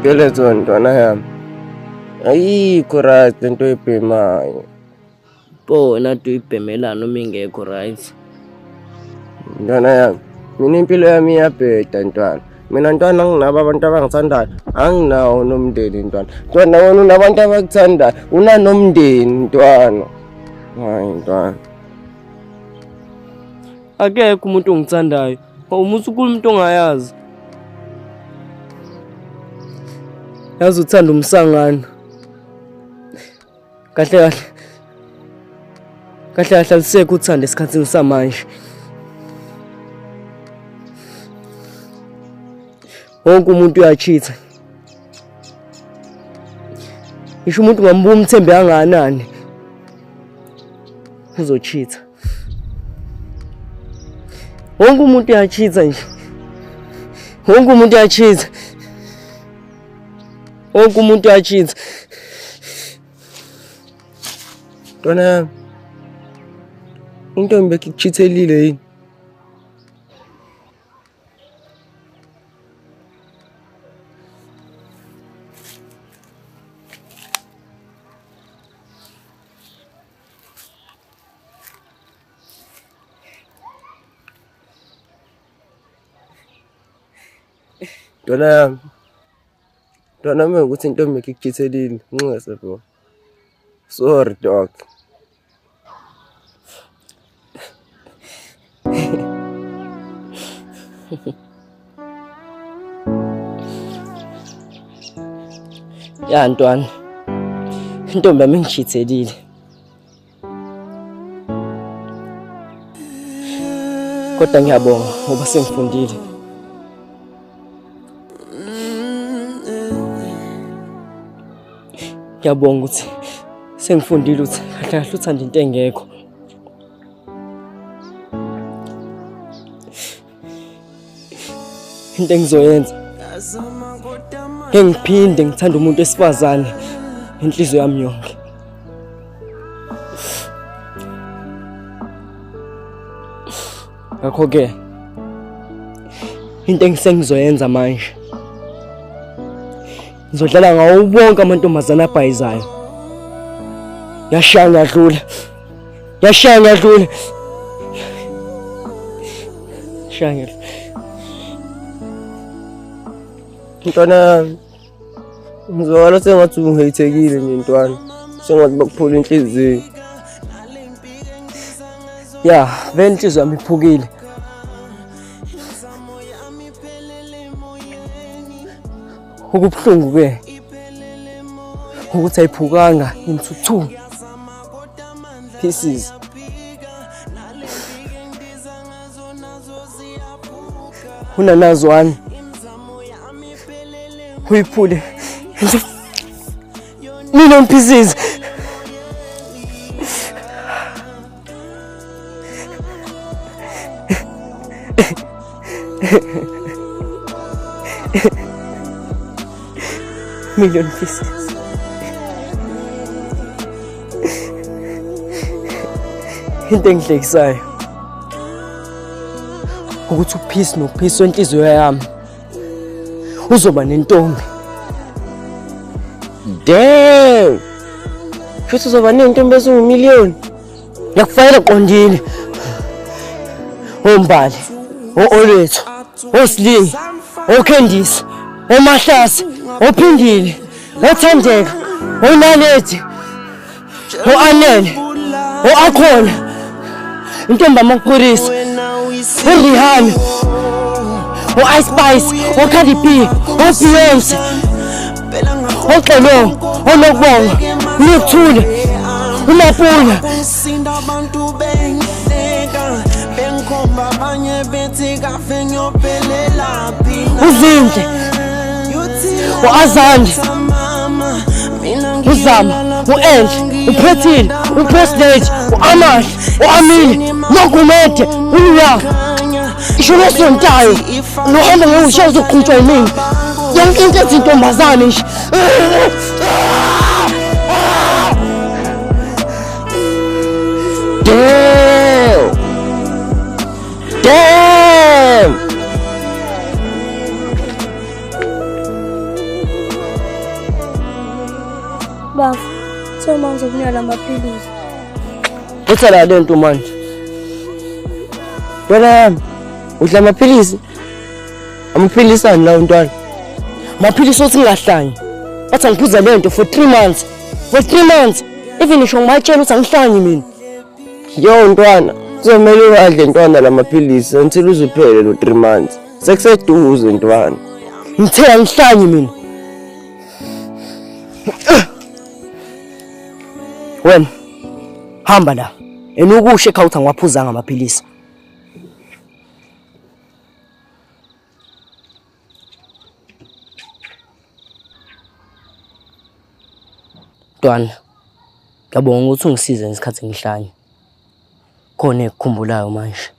Ngikutshele ntwana yami. Ayikho right lento oyibhemayo. Pho wena ade uyibhemelani uma ingekho right? Ntwana yami, mina impilo yami iyabheda ntwana. Mina ntwana anginabo abantu abangithandayo, anginawo nomndeni ntwana. Ntwana wena unabantu abakuthandayo, unanomndeni ntwana. Hayi ntwana. Akekho umuntu ongithandayo. Umuthi ukhuluma into ongayazi. Yazi uthanda umsangano. Kahle kahle. Kahle kahle alisekho uthando esikhathini samanje. Wonke umuntu uyachitha. Ngisho umuntu ungambuka umthembe kangakanani, uzochitha. Wonke umuntu uyachitha nje. Wonke umuntu uyachitha. Wonke umuntu uyachitha. Ntwana yami, intombi bekikuchithelile yini? Ntwana yami, ntwana yami ukuthi intombi bekikuchithelile, nxese bro. Sorry dog. Ya ntwana, intombi yami ingishithelile. Kodwa ngiyabonga ngoba sengifundile. Ngiyabonga ukuthi sengifundile ukuthi kahle kahle uthanda into engekho. Into engizoyenza ngeke ngiphinde ngithande umuntu wesifazane inhliziyo yami yonke. Ngakho-ke into engisengizoyenza manje ngizodlala ngawo wonke amantombazane abhayizayo. Ngiyashaya ngiyadlula. Ngiyashaya ngiyadlula. Shaya ngiyadlula. Ntwana yami, ngizwakala sengathi ungiheyithekile nje ntwana. Sengathi bakuphula inhliziyo. Ya, vele inhliziyo yami iphukile. Okubuhlungu ke ukuthi ayiphukanga into two pieces. Unanazwane uyiphule into million pieces. Million pieces. Into engihlekisayo ukuthi uPeace noPeace wenhliziyo yami uzoba nentombi. Damn! Futhi uzoba ney'ntombi eziwumiliyoni. Ngiyakufakela qondile. Ombali, o-Olwethu, oSling, oCandice, oMahlase, oPhindile, oThandeka, oNaledi, o-Anele, o-Akhona, intombi yamapholisa, uRihanna, o-Ice Spice, oCardi B, oBeyonce, oXolo, oNokubonga, uNokuthula, uMapula. UZinhle, u-Azande, uZama, u-Enhle, uPhethile, uPresident, u-Amahle, u-Amile, noGumede, uLuya. Isho losontayo, nohamba ngewusha uzoqhutshwa yimina. Yonke into ethi intombazane nje. Damn! Damn! Baba, soma ngizokunika lamaphilisi. Letha la lento manje. Ntwana yami, udla amaphilisi? Amaphilisi ani lawo ntwana? Amaphilisi othi ngingahlanyi. Bathi angiphuza lento for 3 months. For 3 months. Even ngisho ngibatshela ukuthi angihlanyi mina. Yo ntwana, kuzomele uwadle ntwana lamaphilisi until uzuphele lo 3 months. Sekuseduze ntwana. Ngithe angihlanyi mina. Wena hamba la. Yena ukusho ekhaya ukuthi angiwaphuzanga amaphilisi. Ntwana, ngiyabonga ukuthi ungisize ngesikhathi ngihlanya. Khona ekukhumbulayo manje.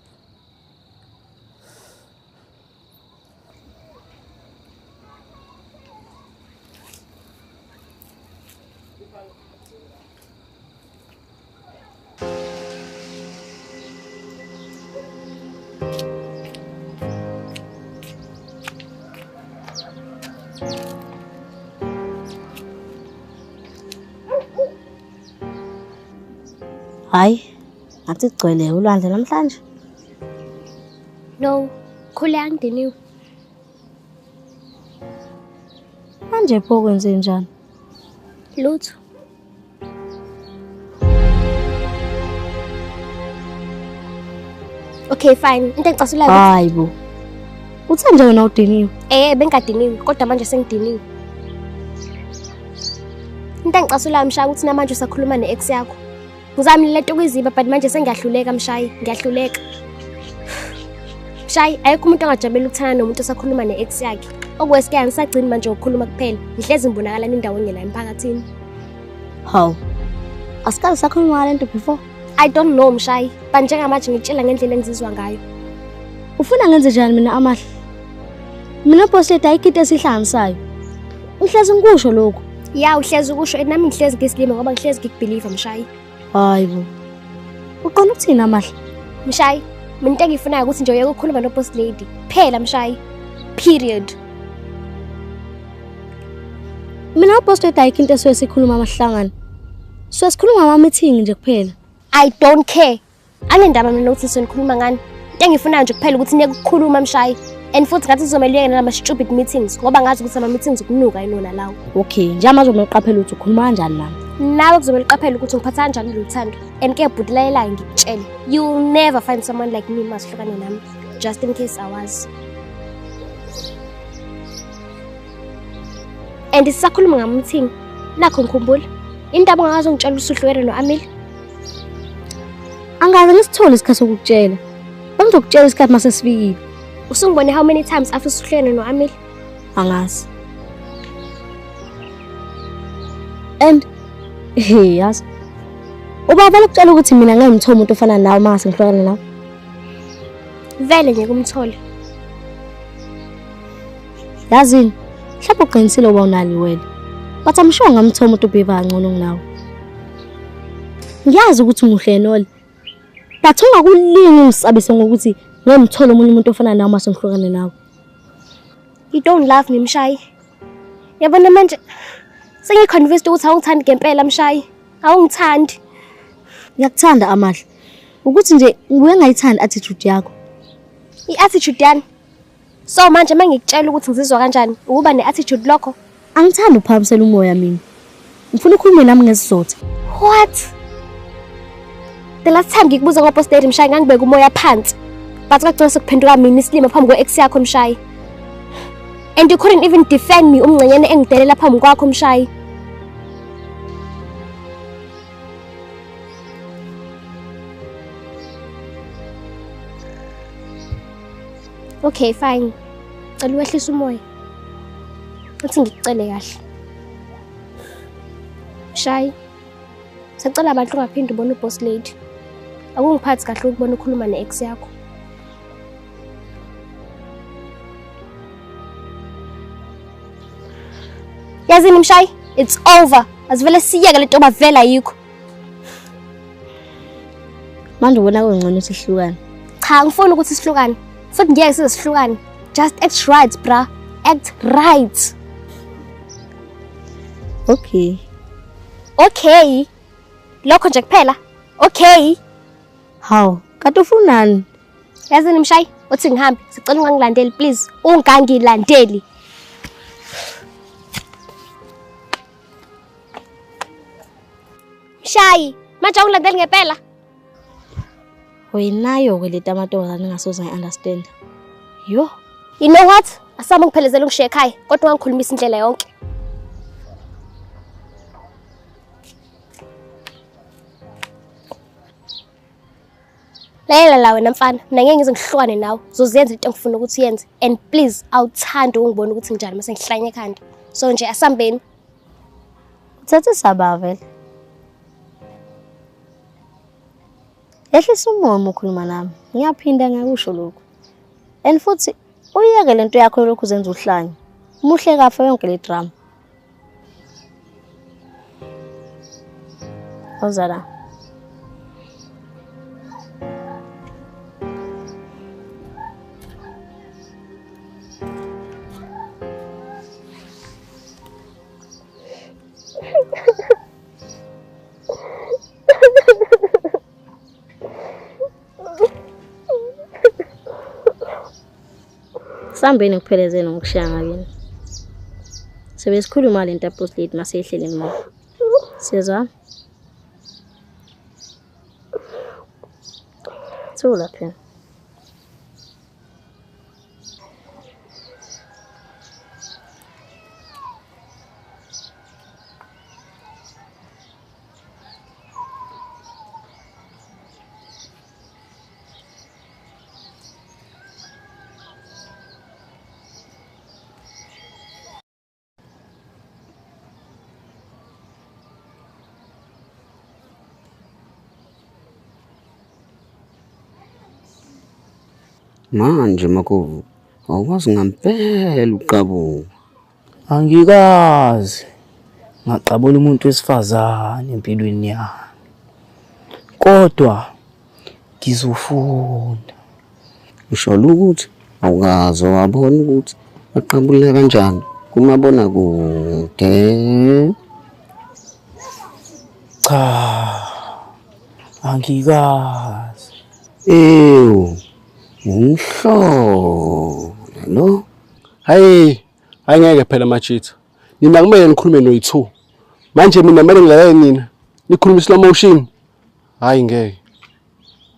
Hayi, ngathi kugcwele ulwandle namhlanje. No, khule angidiniwe. Manje pho kwenze njani? Lutho. Okay fine, into engicasulayo ukuthi Hayi bo. Uthe nje wena udiniwe. Bengadiniwe kodwa manje sengidiniwe. Into engicasulayo Mshayi ukuthi namanje usakhuluma ne-ex yakho. Ngizamile lento ukuyiziba but manje sengiyahluleka Mshayi, ngiyahluleka. Mshayi, ayikho umuntu ongajabulela ukuthanda nomuntu osakhuluma ne-ex yakhe. Okwesike angisagcini manje ukukhuluma kuphela. Ngihlezi ngibonakala ndawonye la emphakathini. Hawu. Asikaze sakhuluma ngale nto before. I don't know Mshayi, but njengamanje ngikutshela ngendlela engizizwa ngayo. Ufuna ngenze njani mina Amahle? Mina boss lady ayikho into esihlanganisayo. Ngihlezi ngikusho lokho. Ya, uhlezi ukusho and nami ngihlezi ngisilima ngoba ngihlezi ngikubelieve Mshayi. Hayi bo. Uqonda ukuthini Amahle? Mshayi, mina into engiyifunayo ukuthi nje uyeke ukukhuluma no-boss lady. Phela Mshayi. Period. Mina boss lady ayikho into esuke sikhuluma amahlangano. Suke sikhuluma ngama-meeting nje kuphela. I don't care. Angendaba mina ukuthi sonikhuluma ngani. Into engiyifunayo nje kuphela ukuthi niyeke ukukhuluma Mshayi. And futhi ngathi kuzomele uyeke nalama stupid meetings ngoba ngazi ukuthi ama meetings ukunuka yinona lawo. Okay, njengamanje kumele uqaphele ukuthi ukhuluma kanjani nami. Nawe kuzomele uqaphele ukuthi ungiphatha kanjani lolu thando. And ke bhuti lalelayo ngikutshele. You'll never find someone like me masihlukane nami. Just in case awazi. And sisakhuluma ngama-meeting. Nakho ngikhumbula. Indaba ongakaze ungitshela usuhlukene no-Amile. Angaze ngisithole isikhathi sokukutshela. Bengizokutshela isikhathi mase sifikile. Usungibone how many times after usuhlukene no-Amile? Angazi. And hey, yazi. Ubaba vele ukutshela ukuthi mina ngeke ngithole umuntu ofana nawe uma ngase ngihlukane nawe. Vele ngeke umthole. Yazini, mhlawumbe uqinisile uba unalo wena. But I'm sure ngamthola umuntu obheva kangcono kunawe. Ngiyazi ukuthi umuhle nole. But ungakulingi ungisabise ngokuthi ngeke ngithole omunye umuntu ofana nawe uma sengihlukane nawe. You don't love me Mshayi. Yabona manje sengiconvinced ukuthi awungithandi ngempela Mshayi. Awungithandi. Ngiyakuthanda Amahle. Ukuthi nje ngibuye ngayithandi attitude yakho. I-attitude yani. So manje mangikutshela ukuthi ngizizwa kanjani, ukuba ne-attitude lokho. Angithandi ukuphakamisela umoya mina. Ngifuna ukhulume nami ngesizotha. What? The last time ngikubuza ngo-boss lady Mshayi ngangibeka umoya phansi. But kwagcina sekuphenduka mina isilima phambi kwe-ex yakho Mshayi. And you couldn't even defend me umngcenyane engidelela phambi kwakho Mshayi. Okay, fine. Cela uwehlise umoya. Uthi ngikucele kahle. Mshayi, sacela abantu ungaphinde ubone uboss lady. Akungiphathi kahle ukubona ukhuluma ne-ex yakho. Yazini Mshayi, it's over. Asivele siyeke le nto vele ayikho. Manje ubona kungcono sihlukane. Cha, ngifuna ukuthi sihlukane. Futhi ngeke size sihlukane. Just act right, bra. Act right. Okay. Okay. Lokho nje kuphela. Okay. Hawu, kanti ufunani? Yazini Mshayi, uthi ngihambe. Sicela ungangilandeli please. Ungangilandeli. Mshayi, manje awungilandeli ngempela? Uyinayo-ke le tamatozana engasoze ngayi-understand. Yo. You know what? Asame ngiphelezele ungishiye ekhaya, kodwa ungangikhulumisa indlela yonke. Lalela la wena mfana, mina ngeke ngize ngihlukane nawe. Uzozenza into engifuna ukuthi uyenze. And please, awuthandi ukungibona ukuthi nginjani mase ngihlanye ekhanda. So nje asambeni. Uthathe saba vele. Yehlisa umoya uma ukhuluma nami. Ngiyaphinda ngiyakusho lokhu. And futhi uyeke lento yakho lokhu uzenza uhlanya. Muhle kafe yonke le drama. Woza la. Sambeni ngikuphelezele ngokushiya ngakini. Sebe sikhuluma le nto apostlate maseyihlele emuva. Siyezwa? Thula phela. Manje Makovu, awukwazi ngampela uqabuka. Angikaze ngaqabula umuntu wesifazane empilweni yami, kodwa ngizofunda. Usho ukuthi awukaze wabona ukuthi baqabule kanjani kumabonakude? Cha, angikaze. Ewu, umhlola lo. Hayi, hayi ngeke phela Majitha. Nina kumele nikhulume noyi-2. Manje mina kumele ngilalele nina. Nikhulume slow motion. Hayi ngeke.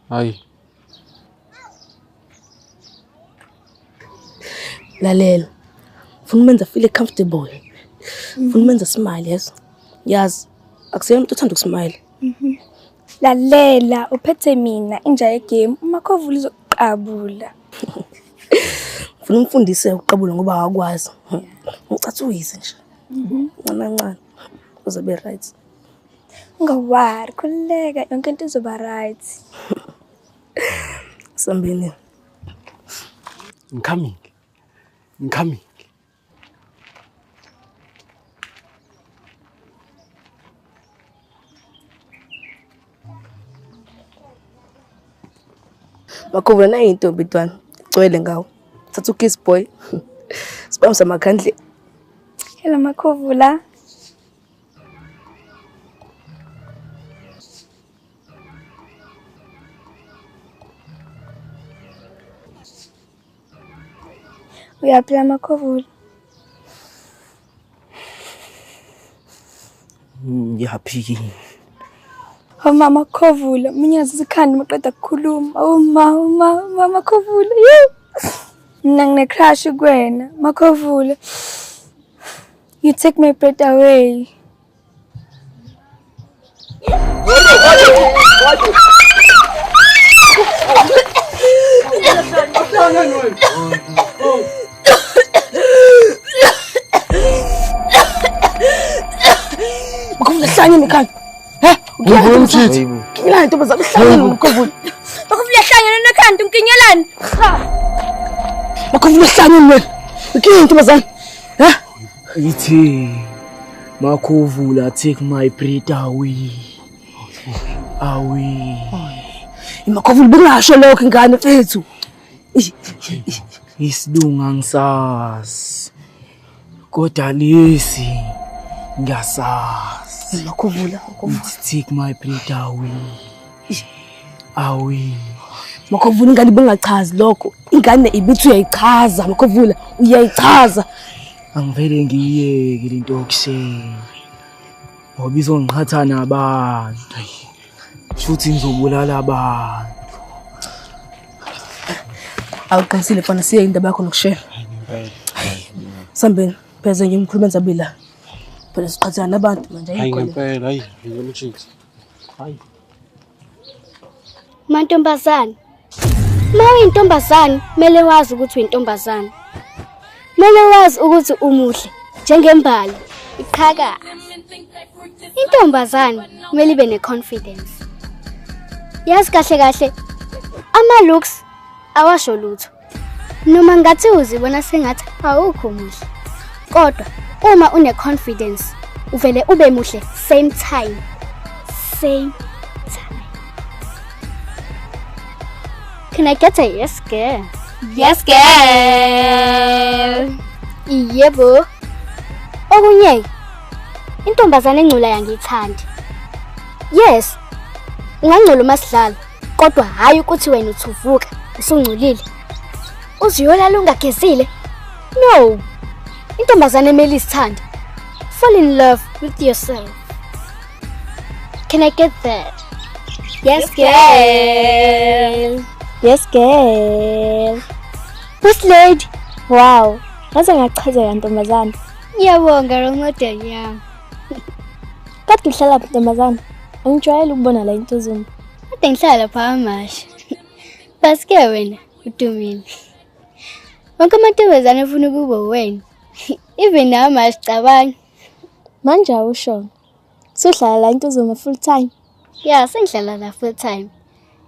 Hayi. Lalela. Ufuna umenza feel comfortable. Ufuna umenza smile, yes. Yazi, akusiyena umuntu othanda ukusmile. Lalela, uphethe mina inja yegame, uMakhovula uzokuqabula. Ufuna umfundise ukuqabula ngoba akakwazi. Ucathukise nje. Ncane ncane. Uzobe right. Ungawari, khululeka, yonke into izoba right. Sambeni. I'm coming. I'm coming. Makhovula nayi intombi ntwana. Igcwele ngawo. Thatha ukiss boy. Sibambisa amakhandle. Hello Makhovula. Uyaphila Makhovula? Ngiyaphila. Oh mama Khovula, munyazi ikhanda maqeda kukhuluma. Oh ma, ma, mama Khovula. Yo. Mina ngine crush kuwena, Makhovula. You take my breath away. Makhovula hlanye nekhanda. Nkingelani ntombazane, uhlangene noMakhovula. Makhovula hlangene nekhanda, unkinyelani? Makhovula hlangene wena. Unkinyelani ntombazane? Ha? Ithi Makhovula take my breath away. Away. Makhovula bengasho lokho ingane mfethu. Isilunga ngisazi. Kodwa lesi Ngiyasazi. Makhovula, makhovula. Take my breath away. Away. Makhovula ingane ibingachazi lokho. Ingane ibithi uyayichaza, makhovula, uyayichaza. Angivele ngiyeke lento yokushela. Ngoba izongiqhatha nabantu. Shuthi ngizobulala abantu. Awuqinisile mfana, siye indaba yakho nokushela. Sambeni, pheze ngimkhuluma nzabila. Phela siqhathana nabantu manje Hayi ayikho le. ngempela, hayi ngiyomtshitha. Hayi. Mantombazane, uma uyintombazane kumele wazi ukuthi uyintombazane. Kumele wazi ukuthi umuhle njengembali iqhakaza. Intombazane kumele ibe ne-confidence. Yazi kahle kahle ama-looks awasho lutho. Noma ngathi uzibona sengathi awukho muhle. Kodwa uma une-confidence uvele ube muhle same time. Same time. Can I get a yes girl? Yes girl. Yebo. Okunye intombazane engcolayo angiyithandi. Yes. Ungangcola uma sidlala, kodwa hayi ukuthi wena uthuvuka usungcolile. Uzuyolala ungagezile. No. Intombazane emele izithande. Fall in love with yourself. Can I get that? Yes, girl. Yes girl. Boss lady. Wow, ngaze ngachazeka ntombazane. Ngiyabonga Rongodeni yami. Kade uhlala phi ntombazane? Angijwayele ukubona la intuzuma. Kade ngihlala lapha amasha. Basi-ke wena udumile. Wonke amantombazane afuna ukuba wena. Even namashi cabanga. Manje awusho. Suhlala la intuzuma full time. Ya, sengihlala la full time.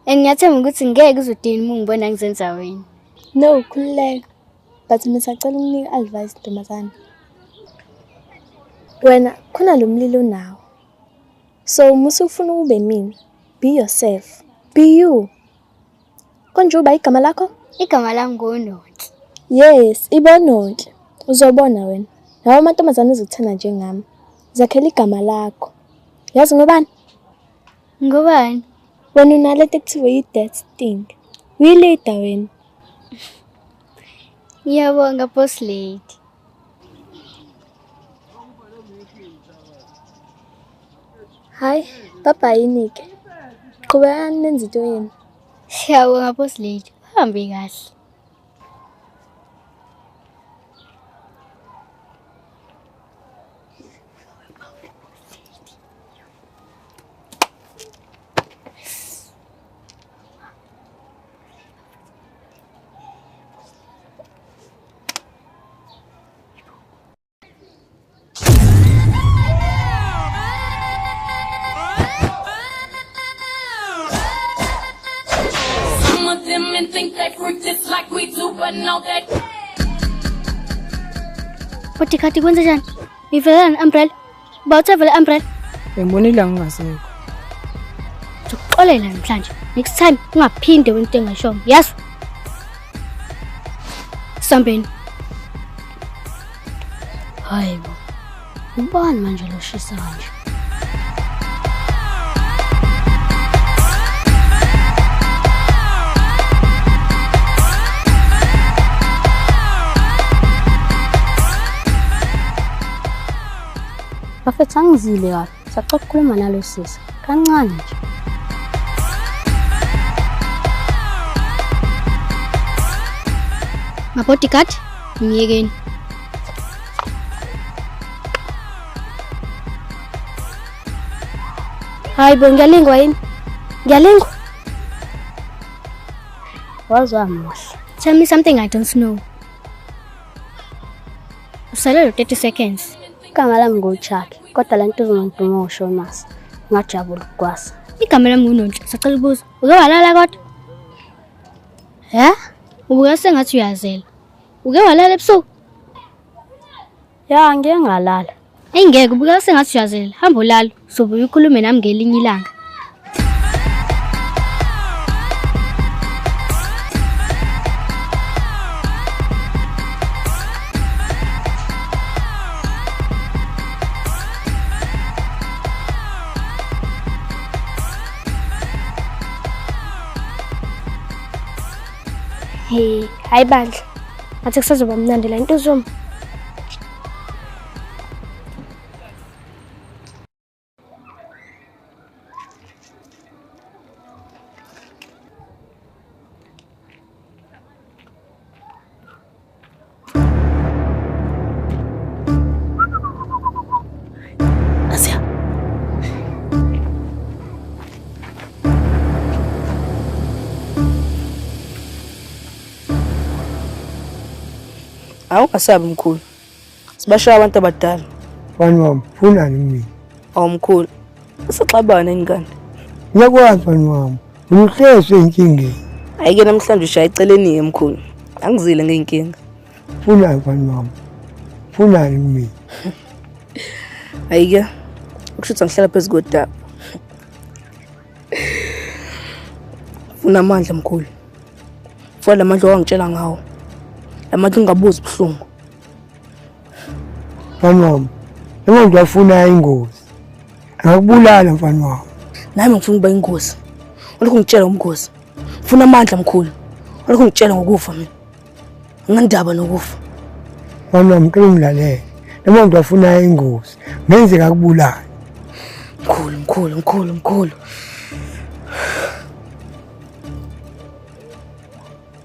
And ngiyathemba ukuthi ngeke uzudini uma ungibona ngizenza wena. No, khululeka. But ngisacela ukunika advice ntombazane. Wena khona lo mlilo nawo. So musu ufuna ube mina. Be yourself. Be you. Konje uba igama lakho? Igama lami nguNonhle. Yes, iboNonhle. Uzobona wena. Nawe amantombazane azokuthanda njengami. Zakhela igama lakho. Yazi ngobani? Ngobani? Wena unalento ekuthiwa yi-death thing. Uyi-leader wena. Ngiyabonga boss lady. Hayi, bye-bye yini-ke. Qhubekani nenze into yenu. Siyabonga boss lady. Uhambe kahle. Some of them and think they freak just like we do, but no, they. Bodyguard kwenze njani? Ngivelelani umbrella? Bawuthe vele umbrella. Ngibonile ngingasekho. Ngizokuxolela namhlanje. Next time ungaphinde wena into engashongo. Yazi? Sambeni. Hayibo. Ubani manje lo shisa kanje? Bafethu angizile kahle. Sacela ukukhuluma nalo sisi. Kancane nje. Ma-bodyguard, ngiyekeni. Hayi bo, ngiyalingwa yini? Ngiyalingwa. Waze wamuhle. Tell me something I don't know. Usalele 30 seconds. Igama lami nguChucky, kodwa le nto uzongiduma ngoShonasa. Ngajabula ukugwaza. Igama lami nguNonhle. Sacela ukubuza, uke walala kodwa? He? Ubuka sengathi uyazela. Uke walala ebusuku? Ya, ngike ngalala. Eyi ngeke, ubuka sengathi uyazela. Hamba ulale, uzobuye ukhulume nami ngelinye ilanga. Hey, hayi bandla. Ngathi kusazoba mnandi la Ntuzuma. Asiya. Awungasabi mkhulu. Sibashaya abantu abadala. Mfana wami, funani mina? Awu mkhulu. Usixabana ingane. Ngiyakwazi mfana wami. Unuhlezi enkingeni. Ayike namhlanje ushaya eceleni mkhulu. Angizile ngeyinkinga. Funani mfana wami? Funani mina? Ayike. Ukushuthi ngihlala phezu kodaba. Funa amandla mkhulu. Funa lamandla owangitshela ngawo. Lamandla ungabuzi ubuhlungu. Mfana wami, noma afuna ingozi. Angakubulala mfana wami. Nami ngifuna ukuba ingozi. Ulokhu ngitshela umgozi. Funa amandla mkhulu. Ulokhu ngitshela ngokufa mina. Anginandaba nokufa. Mfana wami, ngicela ungilalele. Noma afuna ingozi, ngenzeka akubulala. Mkhulu, mkhulu, mkhulu, mkhulu.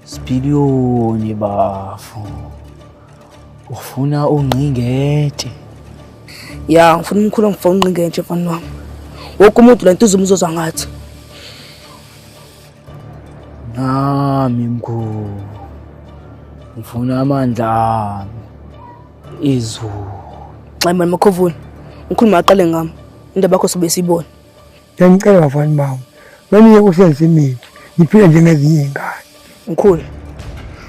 Sipiliyoni bafu. Ufuna ungqingete. Ya, ngifuna umkhulu ngifuna ungqingete mfana wami. Wonke umuntu la Ntuzuma uzozwa ngathi. Nami mkhulu. Ngifuna amandla ami. Izulu. Hayi mani Makhovula. Mkhulu maqale ngami. Indaba yakho sobe siyibona. Ngiyacela bafana bami. Manike usenze imithi. Ngiphile njengezinye izingane. Mkhulu.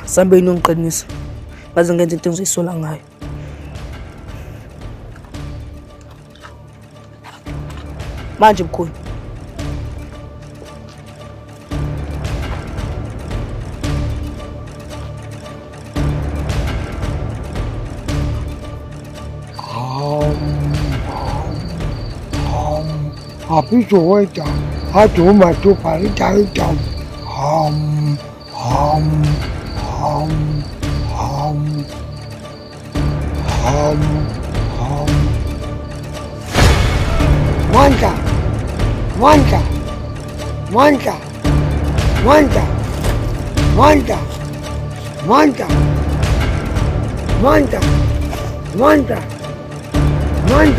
Sambe yini ungiqinisa. Ngaze ngenze into engizoyisola ngayo. Manje mkhulu. Apichoita, atuma tu parita hum hum hum hum hum hum. Manta, manta, manta, manta, manta, manta, manta, manta, manta,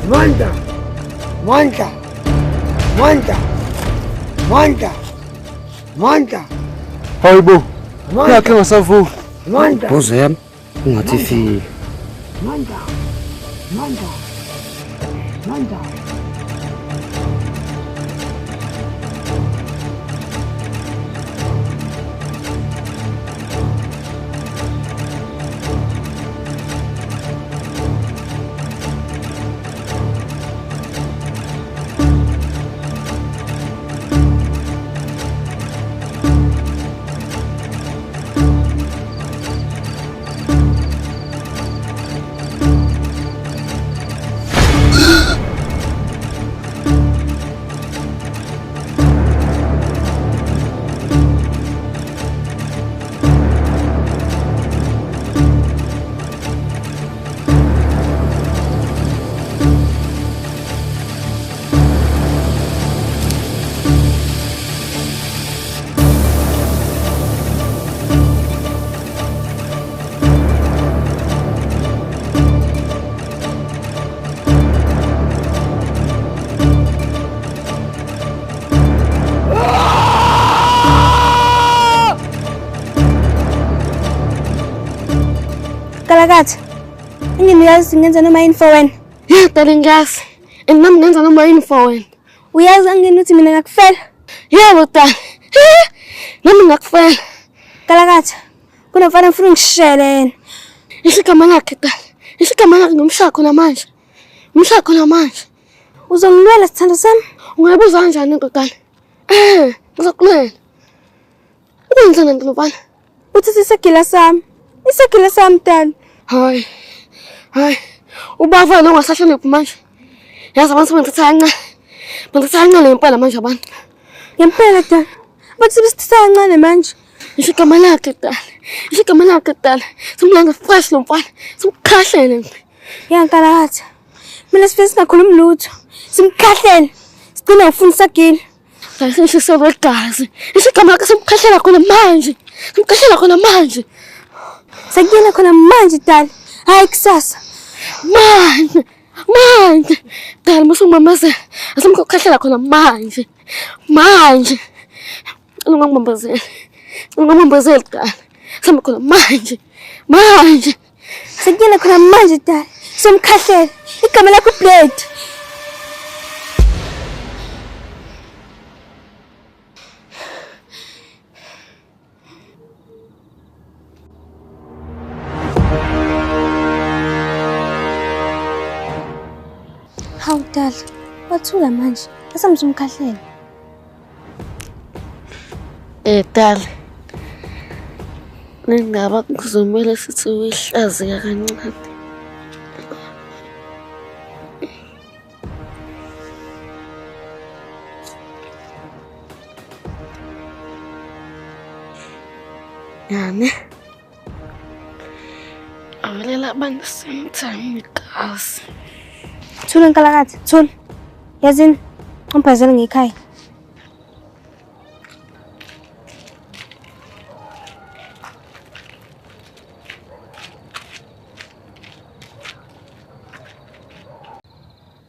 manta. Manta, manta, manta, manta. Hayibo, yakhe ngasavuka. Manta. Bozo yami ungathi ifile. Manta, manta, manta. Kalakathi, ingini uyazi ngenza noma yini for wena? Yeah, darling, ngiyazi. And nami ngenza noma yini for wena. Uyazi angini ukuthi mina ngakufela? Yebo, darling. Nami ngakufela. Kalakathi, kunomfana ngifuna ungishele yena. Isigama lakhe, darling. Isigama lakhe ngumshakho namanje. Umshakho namanje. Uzongilwela sithando sami? Ungayibuza kanjani into, darling? Ngizokulwela. Ukwenzani nto lomfana? Uthi isagila sami. Isagila sami, darling. Hayi. Hayi. Ubava lo ungasahloniphi manje. Yazi abantu sebengithatha kancane. Bangithatha kancane ngempela manje abantu. Ngempela darling. Bathi sebesithatha kancane manje. Ngisho igama lakhe dala. Ngisho igama lakhe dala. Simlanda fresh lo mfana. Simkhahlele nje. Ya nkalakatha. Mina sifike singakhulumi lutho. Simkhahlele. Sigcina ngifuna isagile. Ngisho wegazi. Ngisho igama lakhe simkhahlela khona manje. Simkhahlela khona manje. Sakuyena khona manje dala. Hayi kusasa. Manje. Manje. Dala musungimamazela. Asimkhahlela khona manje. Manje. Ungangibambazeli. Ungangibambazeli dala. Sihamba khona manje. Manje. Sakuyena khona manje dala. Somkhahlela. Igama lakho uBlade. Hawu dala, wathula manje. Asamzumkhahlela. Dala. Le ndaba kuzomele sithi uyihlaziya kancane. Yani avelela abantu same time igazi. Thula nkalakatha, thula. Yazini, ungiphazele ngekhaya.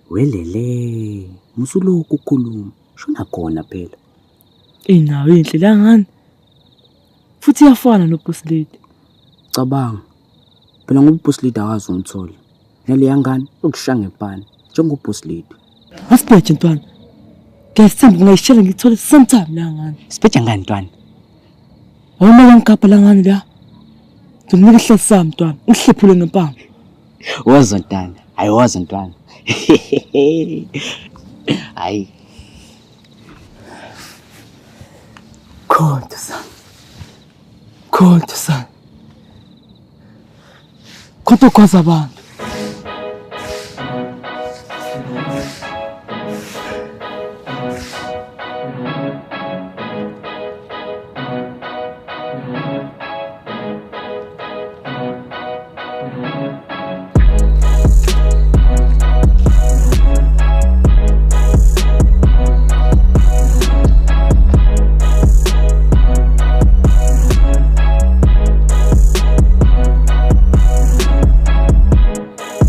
Welele, musulokhu ukukhuluma. Shona khona phela. Inawo inhle la ngani. Futhi iyafana noBoss Lady. Cabanga. Phela ngoba uBoss Lady akazi ungithola. Naleya ngane ukushaya ngepani njengoBoss Lady. Asibheje ntwana. Ngiyasithemba ngingayishela ngithole same time la ngane. Sibheja ngani ntwana? Awumele ngigabha la ngane la. Ngizomnika isihlahla sami ntwana. Ngihlephule ngempama. Woza ntwana. Hayi woza ntwana. Hayi. Khonto sana. Khonto sana. Khonto kwaza abantu.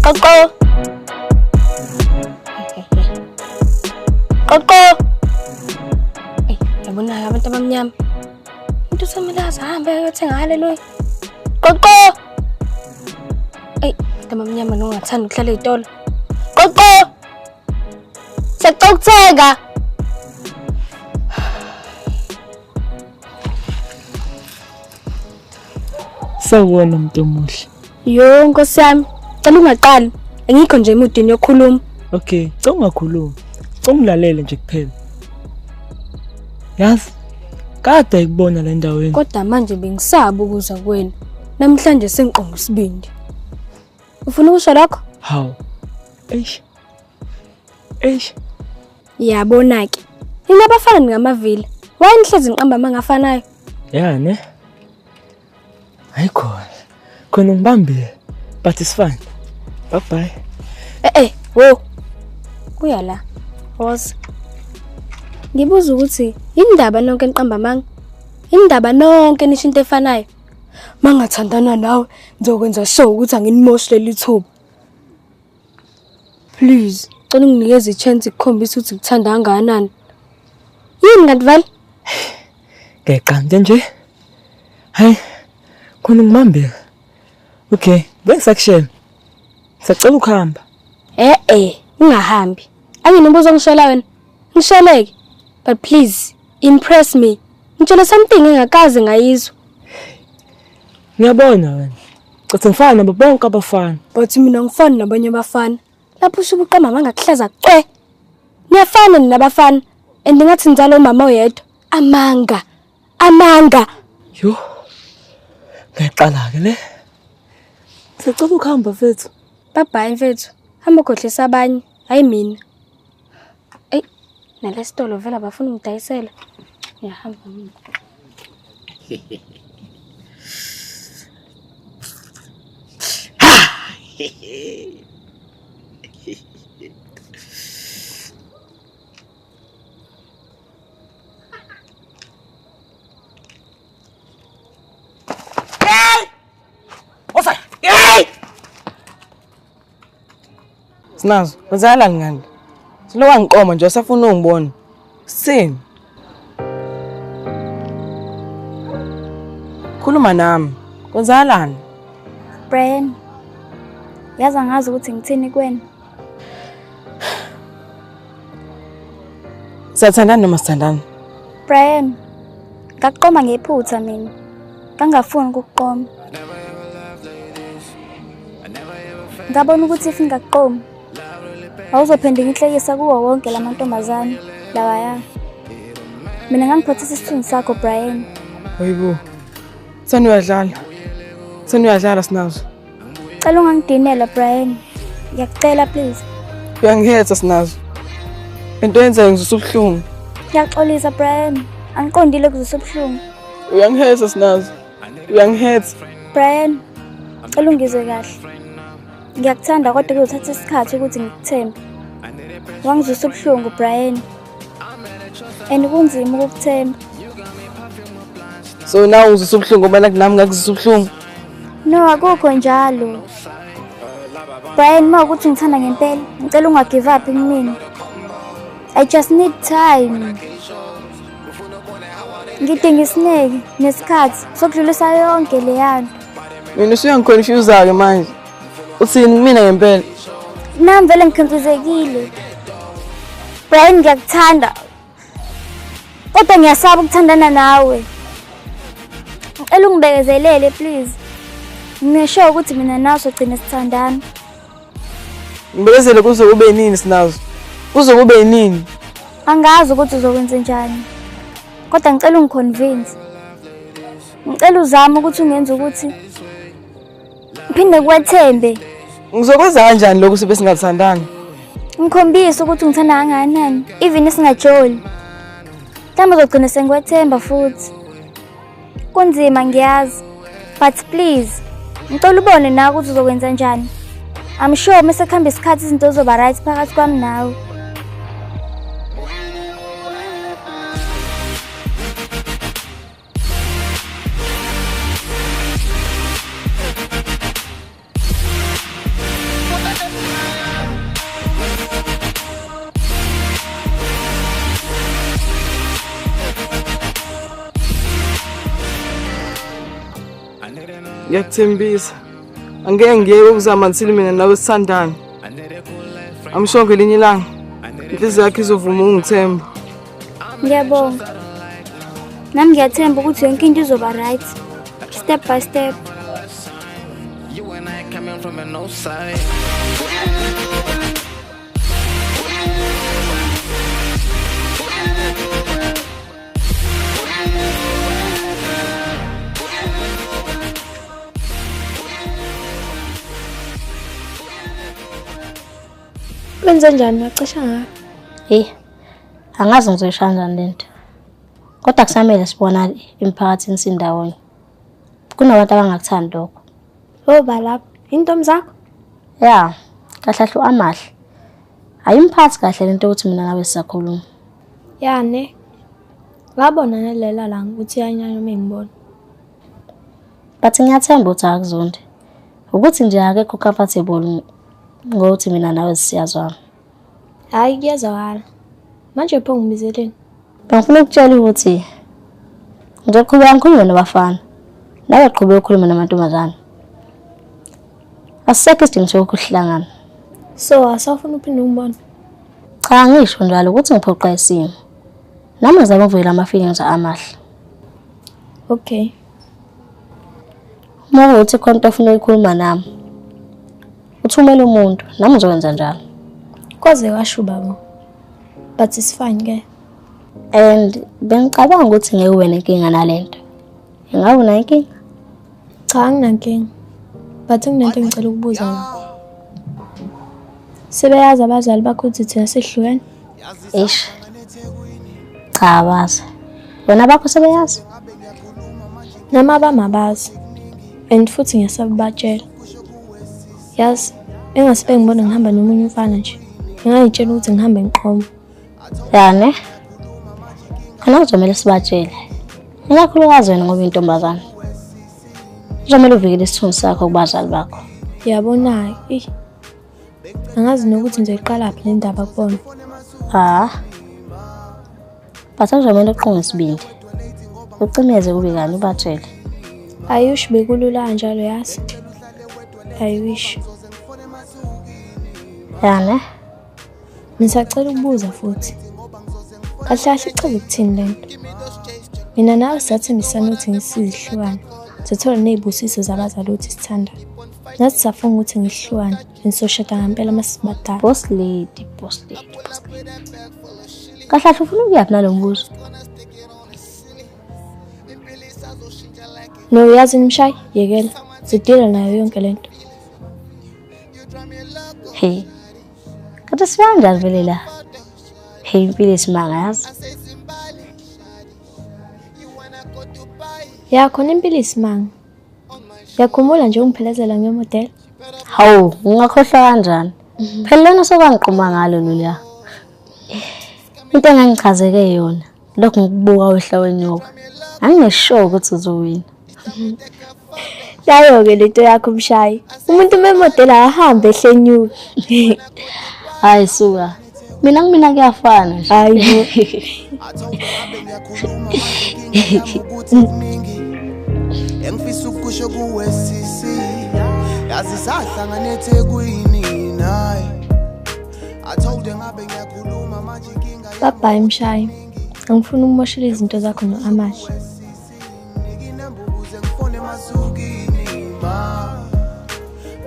Qoqo. Qoqo. Eh, yabona abantu abamnyama. Umuntu usemele ahambe ayothenga haleluya. Qoqo. Ey, abantu abamnyama nongathanda ukuhlala ezitolo. Qoqo. Siyacela ukuthenga. Sawubona muntu omuhle. Yo, Nkosi yami. Cela ungaqali. Angikho nje emudini yokukhuluma. Okay, cela ungakhulumi. Cela ungilalele nje kuphela. Yazi, kade ikubona le ndaweni. Kodwa manje bengisaba ukuza kuwena. Namhlanje sengiqonga isibindi. Ufuna ukusho lokho? Hawu. Eish. Eish. Yabona ke. Nina abafana ningamavila. Why nihlezi niqamba amanga afanayo? Ya ne. Hayi khona. Khona ngibambile. But it's fine. Bye bye. Eh wo. Kuya la. Woza. Ngibuza ukuthi indaba nonke niqamba amanga? Indaba nonke nisho into efanayo. Mangathandana nawe ngizokwenza sure ukuthi anginimoshi leli thuba. Please, cela unginikeze i-chance ukukhombisa ukuthi ngikuthanda kangakanani. Yini kanti vele? Ngiyayiqanda nje. Hayi. Khona ngibambile. Okay, bengisakushela. Sacela ukuhamba. Eh, ungahambi. Anginombuzo ongishela wena. Ngisheleke. But please, impress me. Ngitshela something engakaze ngayizwa. Ngiyabona wena. Cathi ngifana nabo bonke abafana. But mina ngifani nabanye abafana. Lapho usuke uqamba mangakuhlaza cwe. Niyafana nina abafana. And ngathi nizala umama oyedwa. Amanga. Amanga. Yo. Ngiyaqala ke le. Sicela ukuhamba mfethu. Bye bye mfethu. Hamba ukhohlisa abanye, hayi mina. Ey, nalesitolo vele abafuna ungidayisela. Ngiyahamba mina. Sinazo, kwenzakalani ngani? Silo wangiqoma nje usafuna ungibona. Sithini? Khuluma nami. Kwenzakalani? Brian, yazi angazi ukuthi ngithini kuwena. Siyathandana noma sithandana? Brian, ngakuqoma ngephutha mina. Ngangafuni ukukuqoma. Ngabona ukuthi if ngingakuqoma, awuzophinde ngihlekisa kuwo wonke la mantombazane lawaya. Mina ngangiphathisa isithunzi sakho Brian. Hayibo. Sani uyadlala. Sani uyadlala Sinazo. Cela ungangidinela Brian. Ngiyakucela please. Uyangihetha Sinazo. Into yenzayo ngizwisa ubuhlungu. Ngiyaxolisa Brian. Angiqondile kuzwisa ubuhlungu. Uyangihetha Sinazo. Uyangihetha. Brian, cela ungizwe kahle. Ngiyakuthanda kodwa kuzothatha isikhathi ukuthi ngikuthembe. Wangizwisa ubuhlungu Brian. And kunzima ukukuthemba. So now ungizwisa ubuhlungu ngoba nami ngakuzwisa ubuhlungu. No, akukho njalo. Brian, uma ukuthi ngithanda ngempela, ngicela ungagive up kumina. I just need time. Ngidinga isineke nesikhathi sokudlulisa yonke leya nto. Mina usuyangiconfuse-ke manje. Uthini kumina ngempela? Nami vele ngiconfusekile. Brian, ngiyakuthanda. Kodwa ngiyasaba ukuthandana nawe. Ngicela ungibekezelele please. Ngisho ukuthi mina nawe sogcina sithandana. Ngibekezele kuze kube nini Sinazo? Kuze kube nini? Angazi ukuthi uzokwenza njani. Kodwa ngicela ungiconvince. Ngicela uzame ukuthi ungenze ukuthi ngiphinde ngikwethembe. Ngizokwenza kanjani lokhu sibe singathandani? Ngikhombise ukuthi ungithanda kangakanani even singajoli. Mhlawumbe uzogcina sengikwethemba futhi. Kunzima ngiyazi. But please, ngicela ubone nawe ukuthi uzokwenza njani. I'm sure mase kuhamba isikhathi izinto zizoba right phakathi kwami nawe. Ngiyakuthembisa. Angeke ngiyeke ukuzama until mina nawe sithandane. I'm sure ngelinye ilanga inhliziyo yakho izovuma ukungithemba. Ngiyabonga. Nami ngiyathemba ukuthi yonke into izoba right. Step by step. Wenze njani wacisha ngayo? Hey, angazi ngizoyishaya kanjani lento. Kodwa kusamele sibonane emphakathini sindawonye. Kunabantu abangakuthandi lokho. Oba lapho, intombi zakho? Ya, kahle kahle amahle. Ayimphathi kahle lento ukuthi mina nawe sisakhuluma. Ya ne. Ngabona nalela langa ukuthi uyanyanya uma engibona. But ngiyathemba ukuthi akakuzondi. Ukuthi nje akekho comfortable ngokuthi mina nawe siyazwana. Hhayi kuyezwakala. Manje pho ngibizeleni? Bengifuna ukutshela ukuthi ngizoqhubeka ngikhulume nabafana. Nawe qhubeka ukhulume namantombazane. Asisekho isidingo sokuhlangana. So asafuna uphinde ungibone? Cha, ngisho njalo ukuthi ngiphoqa isimo. Nami ngizama ukuvela ama-feelings amahle. Okay. Uma kuwukuthi khona into ofuna ukuyikhuluma nami, uthumele umuntu, nami ngizokwenza njalo. Kwaze kwasho baba. But it's fine ke. And bengicabanga ukuthi ngeke ube nenkinga nalento. Ingabe unayo inkinga? Cha, anginankinga. But nginento engicela ukubuza yona. Sebeyazi abazali bakho ukuthi thina sehlukene? Eish. Cha, abazi. Wena bakho sebeyazi? Nami abami abazi and futhi ngiyasaba ukubatshela. Yazi, engase bengibona ngihamba nomunye umfana nje, ngingayitshela ukuthi ngihambe ngiqoma. Ya ne? Khona kuzomele sibatshele. Ikakhulukazi wena ngoba intombazane. Kuzomele uvikele isithunzi sakho kubazali bakho. Yabona-ke, eyi. Angazi nokuthi ngizoyiqalaphi le ndaba kubona. Ah. But kuzomele uqunge isibindi. Ucimeze kube kanye ubatshele. I wish bekulula kanjalo yazi. I wish. Ya ne? Ngisacela ukubuza futhi. Kahle kahle ichaza ukuthini le nto? Mina nawe sathembisana ukuthi ngisizihlukane. Sithola ney'busiso zabazali ukuthi sithandane. Nathi safunga ukuthi ngihlukane and soshada ngempela uma sibadala. Boss lady, boss lady, boss lady. Kahle kahle ufuna ukuyaphi nalo mbuzo? No, uyazi mshayi, yekela. Sidila nayo yonke le nto. Hey. Kanti sifika kanjani vele la? Hey, impilo isimanga yazi. Ya khona impilo isimanga. Yakhumbula nje ungiphelezela ngiyomodela. Hawu, ngingakhohlwa kanjani? Phela lona sokwangiquma ngalo loluya. Into engangichazeke yona, lokhu ngikubuka wehla wenyuka. Anginesure ukuthi uzowina. Yayo-ke lento yakho mshayi. Umuntu uma emodela ahambe ehle enyuka. Hayi suka. Mina kumina kuyafana nje. Hayi Engifisa ukusho kuwe sisi yazi sahlangana eThekwini naye I told her ngabe ngiyakhuluma manje inkinga Bye bye mshayi. Angifuni ukumoshela izinto zakho no-Amahle. Ngifone emasukwini ma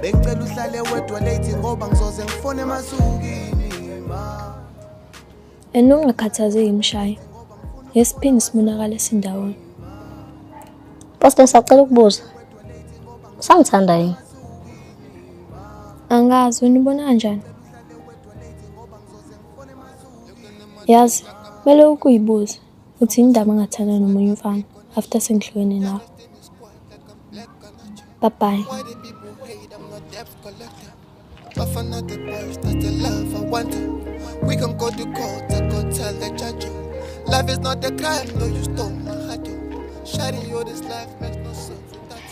bengicela uhlale wedwa late ngoba ngizoze ngifone emasukwini ma And ungakhathazeki mshayi. Ngesiphinde sibonakale sindawonye. Boss sacela ukubuza. Usangithanda yini? Angazi wena ubona kanjani? Yazi, kumele ukuyibuza uthi indaba ngathandana nomunye umfana after sengihlukene nawe. Bye bye. Bafana the boys, that's the love I want. We can go to court, I go tell the judge. Life is not a crime, no, you stole my heart. Shawty, you this life makes no sense without you.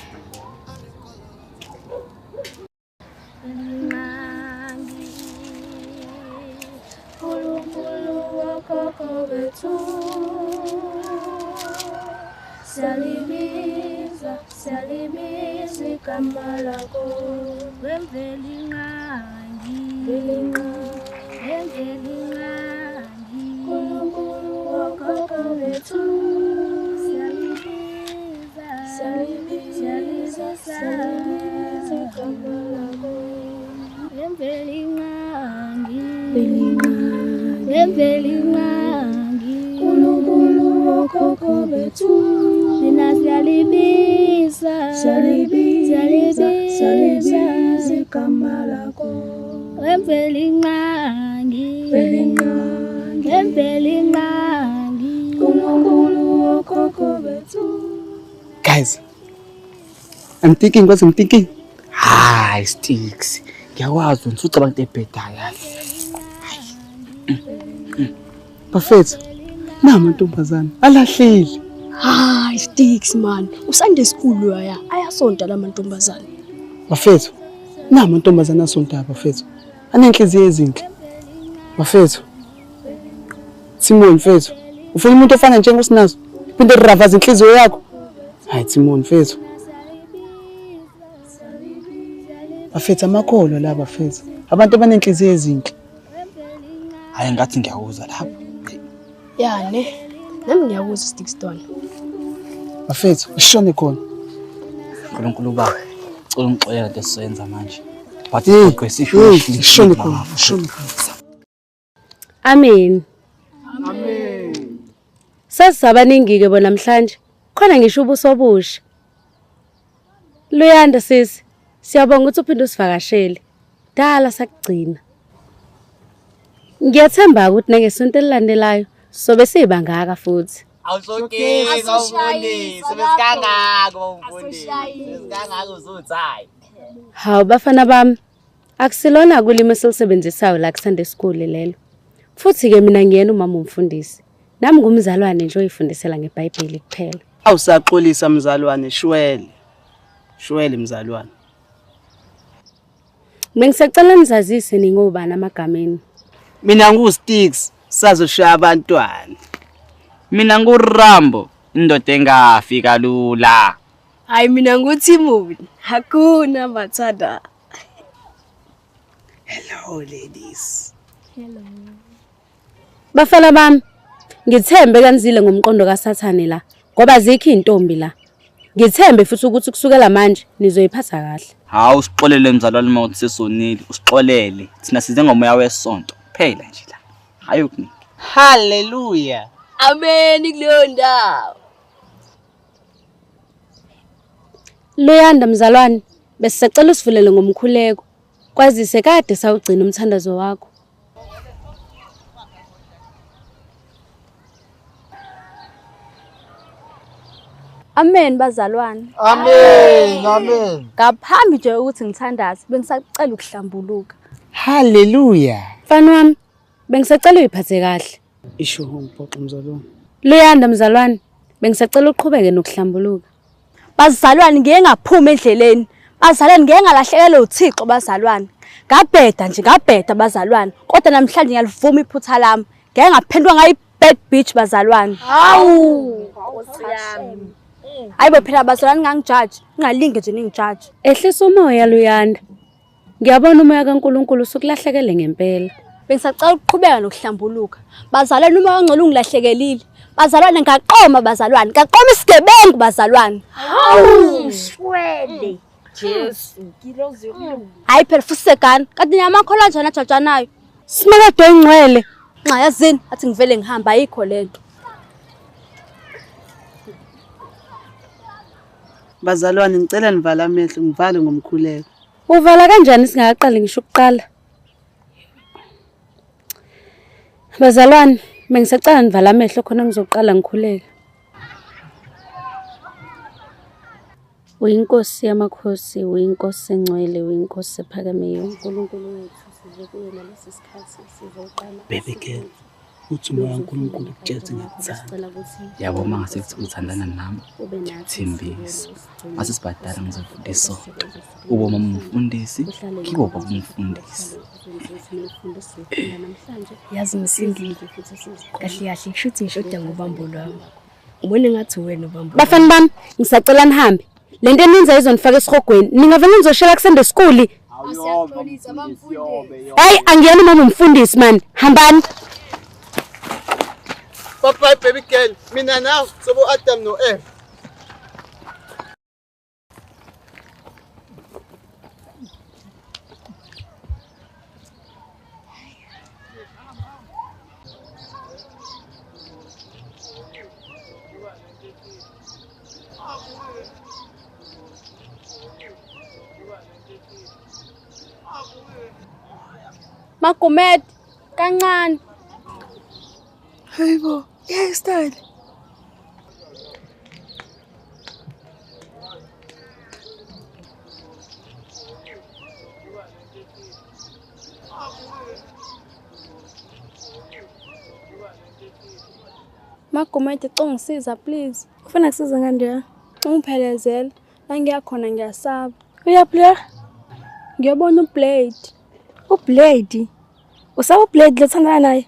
Siyalibiza, siyalibiza igama lakho. Wemvelinqangi, Wemvelinqangi, Nkulunkulu wokhokho bethu. Siyalibiza, siyalibiza, siyalibiza igama lakho. Wemvelinqangi, Wemvelinqangi, Nkulunkulu wokhokho bethu. Thina siyalibiza, siyalibiza, siyalibiza igama lakho. Wemvelinqangi, Wemvelinqangi, Nkulunkulu wokhokho bethu. Guys, I'm thinking, what I'm thinking? Hayi Sticks, ngiyakwazi wena usucabanga into ebhedayo yazi. Bafethu, namantombazane alahlile. Hayi Sticks man, uSunday school waya ayasonta lamantombazane. Bafethu, namantombazane asonta bafethu. Anenhliziyo ezinhle. Bafethu. Timon mfethu, ufuna umuntu ofana njengosinazo. Phinde ravaza inhliziyo yakho. Hayi Timon mfethu. Bafethu amakholwa la bafethu. Abantu abanenhliziyo ezinhle. Hayi ngathi ngiyakuzwa lapho. Ya ne, nami ngiyakuzwa Sticks Don. Bafethu, ishone khona. uNkulunkulu baba, cela ungixolele lento esizoyenza manje. But Hey, isho hey, ishone khona, ishone khona. Amen. Amen. Sesisabaningi ke bo namhlanje. Khona ngisho ubuso obusha. Luyanda sisi, siyabonga ukuthi uphinde usivakashele. Dala sakugcina. Ngiyathemba ukuthi nangesonto elilandelayo sobe sibangaka futhi. Awusokinga umfundisi, besikangaka umfundisi. Besikangaka uzothi hayi. Hawu bafana bami, akusilona kulimi esilusebenzisayo la ku-Sunday school lelo. Futhi-ke mina ngiyena umama umfundisi. Nami ngumzalwane nje oyifundisela ngeBhayibheli kuphela. Awusaxolisa mzalwane, shwele. Shwele mzalwane. Bengisacela nizazise ningobani amagameni. Mina ngu-Sticks, sazoshaya abantwana. Mina nguRambo, indoda engafi kalula. Hayi mina nguTimoni, hakuna matata. Hello ladies. Hello. Bafana bami, ngithembe kanzile ngomqondo kaSathane la, ngoba zikho intombi la. Ngithembe futhi ukuthi kusukela manje nizoyiphatha kahle. Hawu usixolele mzalwane uma uthi sesonile, usixolele. Thina size ngomoya wesonto kuphela nje la. Hayi okuningi. Hallelujah. Amen kuleyo ndawo. Luyanda mzalwane, besisacela usivulele ngomkhuleko. Kwazise kade sawugcina umthandazo wakho. Amen bazalwane. Amen, amen. Ngaphambi nje ukuthi ngithandaze bengisacela ukuhlambuluka. Hallelujah. Mfana wami, bengisacela uyiphathe kahle. Isho ngiphoxa mzalwane. Luyanda mzalwane, bengisacela uqhubeke nokuhlambuluka. Bazalwane ngeke ngaphuma endleleni. Bazalwane ngeke ngalahlekelwa uThixo bazalwane. Ngabheda nje ngabheda bazalwane. Kodwa namhlanje ngiyalivuma iphutha lami. Ngeke ngaphenduka ngayi bad bitch bazalwane. Hawu! Nkosi yami. Hayibo phela bazalwane ngangijaji, ningalinge nje ningijaji. Ehlisa umoya Luyanda. Ngiyabona umoya kaNkuluNkulu usukulahlekele ngempela. Bengisacela ukuqhubeka nokuhlambuluka. Bazalwane uma ongcono ungilahlekelile. Bazalwane ngaqoma bazalwane, ngaqoma isigebengu bazalwane. Hawu, shwele. Jesu, ngilozi yokulunga. Hayi phela futhi segani, kanti niyamakholwa kanjani ajajanayo? Simakade oyingcwele. Nxa yazini, athi ngivele ngihamba ayikho lento. Bazalwane ngicela nivale amehlo, ngivale ngomkhuleko. Uvala kanjani singakaqali ngisho ukuqala? Bazalwane, bengisacela nivala amehlo khona ngizoqala ngikhuleke. Uyinkosi yamakhosi, uyinkosi engcwele, uyinkosi ephakemeyo. uNkulunkulu wethu size kuwe ngalesi sikhathi sizoqala. Baby girl, uthi umoya kaNkulunkulu ukutshela ngiyakuthanda. Yabo uma ngase kuthi uthandana nami, ngiyakuthembisa. Mase sibhadala ngizofunda isonto. Ube umama umfundisi, ngibe ubaba umfundisi. Yazi ngisindile. Kahle kahle kushuthi ngishoda ngobambo lwami. Ubone ngathi wena ubambo. Bafana bami, ngisacela nihambe. Lento eninza izonifaka esihogweni. Ningavele nizoshela ku-Sunday school. Hayi, angiyena umama umfundisi man. Hambani. Bye bye baby girl. Mina nawe sobo Adam no Eve. Magumed, kancane. Hayibo, i-hairstyle. Magumede, cela ungisiza please. Ufuna kusiza ngani nje? Ungiphelezele. La ngiya khona ngiyasaba. Uyaphi la? Ngiyobona uBlade. uBlade? Usaba uBlade lothandana naye?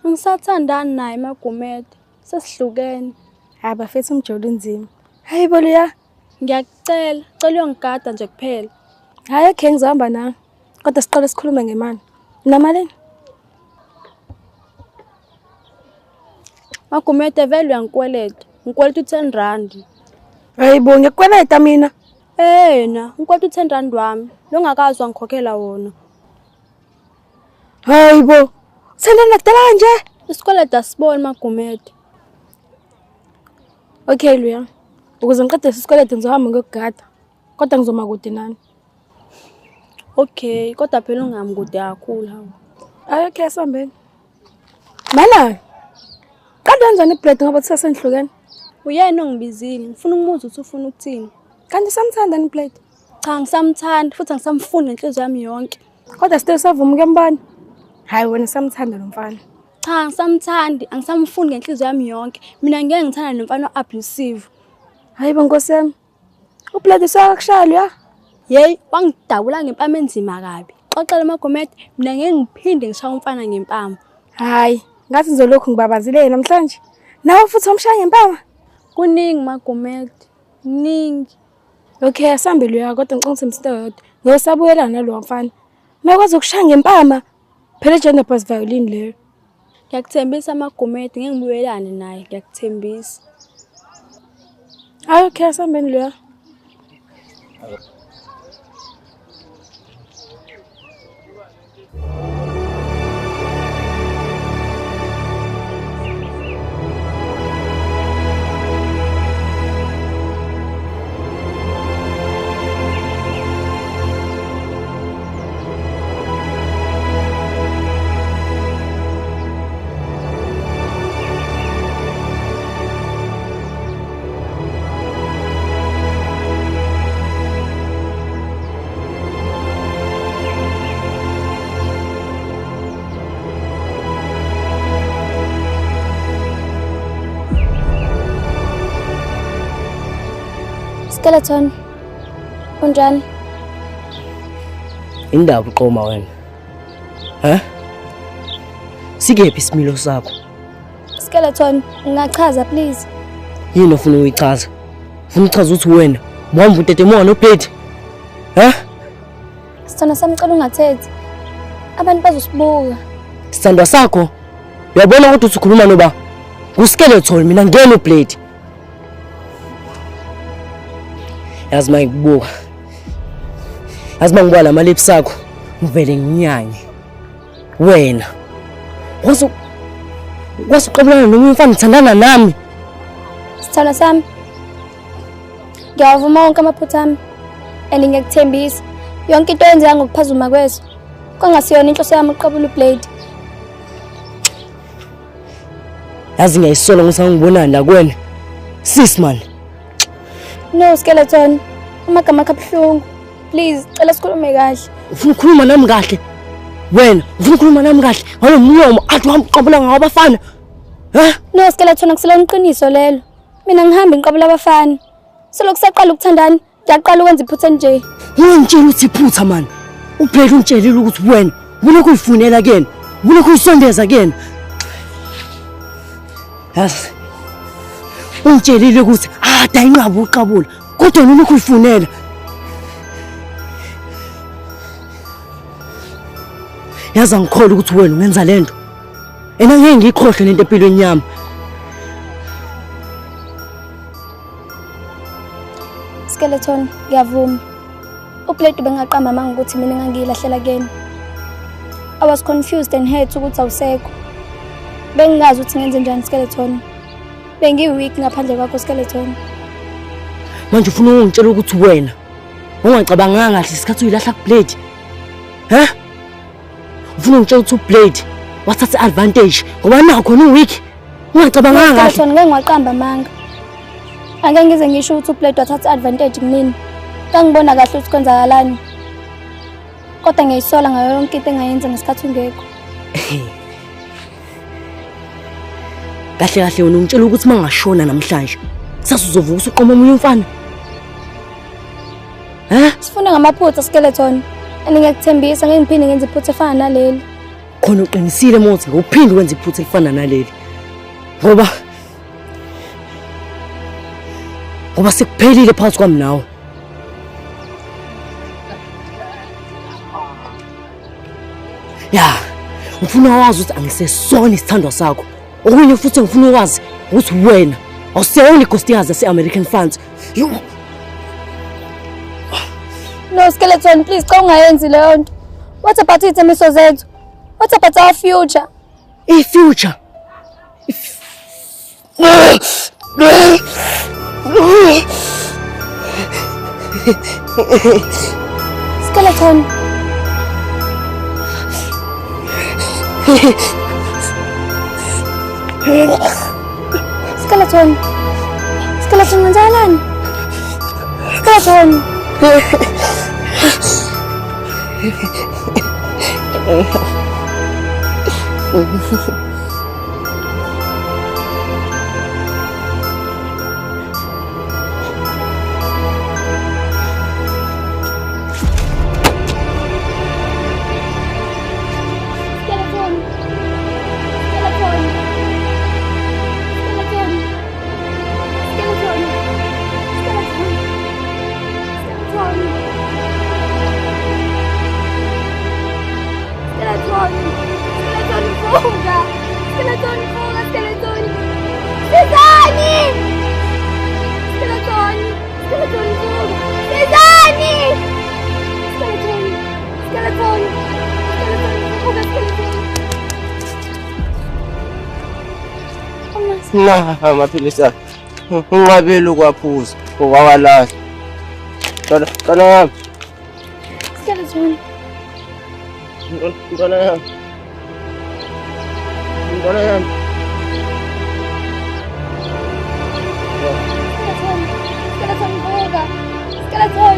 Angisathandani naye Magumede. Sesihlukene. Hayi bafethu umjolo unzima. Hayibo Luya. Ngiyakucela, cela uyongigada nje kuphela. Hayi okay ngizohamba nawe. Kodwa siqale sikhulume ngemali. Unamalini? Magumede vele uyangikweleta. Ngikweleta u-10 rand. Hayibo ngiyakukweleta mina. Ena, ngikweleta u-10 rand wami. Longakazi wangikhokhela wona. Hayibo. Uthandana nakudala kanje? Isikweletu asiboni Magumede. Okay Luya. Ukuze ngiqede lesi sikweletu ngizohamba ngiyokugada. Kodwa ngizoma kude nani. Okay, kodwa phela ungami kude kakhulu hawu. Hayi okay asihambeni. Mana. Qala Kanjani ibread ngoba kuthiwa senihlukene? Uyena ongibizile, ngifuna ukumuza ukuthi ufuna ukuthini. Kanti samthanda ni Blade? Cha, ngisamthanda futhi angisamfuni ngenhliziyo yami yonke. Kodwa still savuma ukuyambona. Hayi wena samthanda lo mfana. Cha, ngisamthandi, angisamfuni ngenhliziyo yami yonke. Mina ngeke ngithanda nomfana o-abusive. Hayi bo nkosi yami. UBlade usakakushaya ya? Yeyi, wangidabula ngempama enzima kabi. Xoxela Magomede, mina ngeke ngiphinde ngishaye umfana ngempama. Hayi, ngathi ngizolokhu ngibabazile namhlanje. Nawe futhi umshaya ngempama? Kuningi Magomede, kuningi. Okay, asambe loya kodwa ngicela ngithembise into eyodwa. Ngiyosabuyelana nalowa mfana. Mayekwazi ukushaya ngempama, phela gender based violin leyo. Ngiyakuthembisa Magomede, ngeke ngibuyelane naye, ngiyakuthembisa. Hayi okay, asambeni loya. Skeleton, unjani? Indaba uqoma wena. Ha? Sikephi isimilo sakho? Skeleton, ungachaza please. Yini ofuna ukuyichaza? Ufuna ukuchaza ukuthi wena muhamba utetemoya noBlade? Ha? Sithanda sami cela ungathethi. Abantu bazosibuka. Sithandwa sakho? Uyabona ukuthi usukhuluma noba? NguSkeleton mina ngiyena uBlade. Yazi mangikubuka. Yazi mangibuka lama lips akho ngivele nginyanye. Wena. Kwasuqabulana nomunye umfana uthandana nami. Sithanda sami. Ngiyavuma wonke amaphutha ami. And ngiyakuthembisa yonke into eyenzeka ngokuphazuma kweso. Kwangasiyona inhloso yami ukuqabula uBlade. Yazi ngiyayisola ukuthi angibonani la kuwena. Sis man. No Skeleton, amagama akho abuhlungu. Please, cela sikhulume kahle. Ufuna ukukhuluma nami kahle? Wena, ufuna ukukhuluma nami kahle? Ngalo mlomo athi uhamba uqabula ngawo abafana. Ha? No Skeleton, akusilona iqiniso lelo. Mina ngihambe ngiqabula abafana. Selokhu saqala ukuthandana, ngiyaqala ukwenza iphutha nje. Ungitshela ukuthi iphutha man. UBlade ungitshelile ukuthi wena ubulokhu uyifunela kuyena, ubulokhu uyisondeza kuyena. Yazi ungitshelile ukuthi ade ayinqaba uqabula kodwa wena ulokhu uyifunela. Yazi angikholwa ukuthi wena ungenza lento. Ena ngeke ngiyikhohlwe lento empilweni yami. Skeleton, ngiyavuma. UBlade bengaqamba amanga ukuthi mina ngangiyilahlela kuyena. I was confused and hurt ukuthi awusekho. Bengingazi ukuthi ngenze njani Skeleton. Bengiyi-weak ngaphandle kwakho Skeleton. Manje ufuna ukungitshela ukuthi wena ungacabanganga kahle isikhathi uyilahla kuBlade? Ha? Ufuna ukungitshela ukuthi uBlade wathatha i-advantage ngoba nakho uweak? Ungacabanganga kahle. Skeleton, ngeke ngiwaqamba amanga. Angeke ngize ngisho ukuthi uBlade wathatha i-advantage kumina. Ngangibona kahle ukuthi kwenzakalani. Kodwa ngiyayisola ngayo yonke into engayenza ngesikhathi ungekho. Kahle kahle wena ungitshela ukuthi mangashona namhlanje kusasa uzovuka usuqoma omunye umfana. Ha? Sifuna ngamaphutha Skeleton. And ngiyakuthembisa ngeke ngiphinde ngenze iphutha efana naleli. Khona uqinisile Motsi, uphinde wenze iphutha elifana naleli. Ngoba sekuphelile phakathi kwami nawe. Ya, ngifuna wazi ukuthi angisesona isithandwa sakho. Okunye futhi ngifuna ukwazi ukuthi wena awuseyona ikhosikazi yase-American France. Yo. No Skeleton, please cha ungayenzi leyo nto. What about iy'thembiso zethu? What about our future? I-future? Skeleton. Skeleton. Skeleton, kwenzakalani? Skeleton. Skeleton. Skeleton. Skeleton. Skeleton. Skeleton. Skeleton. Skeleton. Skeleton, vuka. Skeleton, vuka, skeleton. Sizani! Skeleton. Skeleton, vuka. Sizani! Skeleton. Skeleton. Skeleton, vuka, skeleton. Na amaphilisi akhe. Unqabile ukwaphuza, ukwawalahla. Ntwana, ntwana yami, Skeleton. ntwana yami. Ntwana yami. Skeleton. Skeleton, vuka. Skeleton.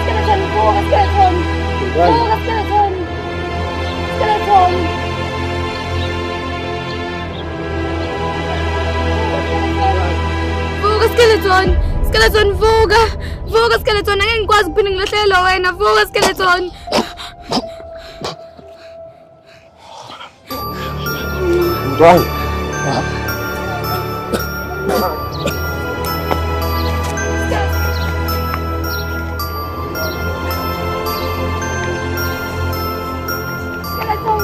Skeleton, vuka, skeleton. Vuka, skeleton. Skeleton. Vuka skeleton. Skeleton vuka. Vuka skeleton, angeke ngikwazi ukuphinde ngilahlekelwe wena. Vuka skeleton. Ntwana. Skeleton.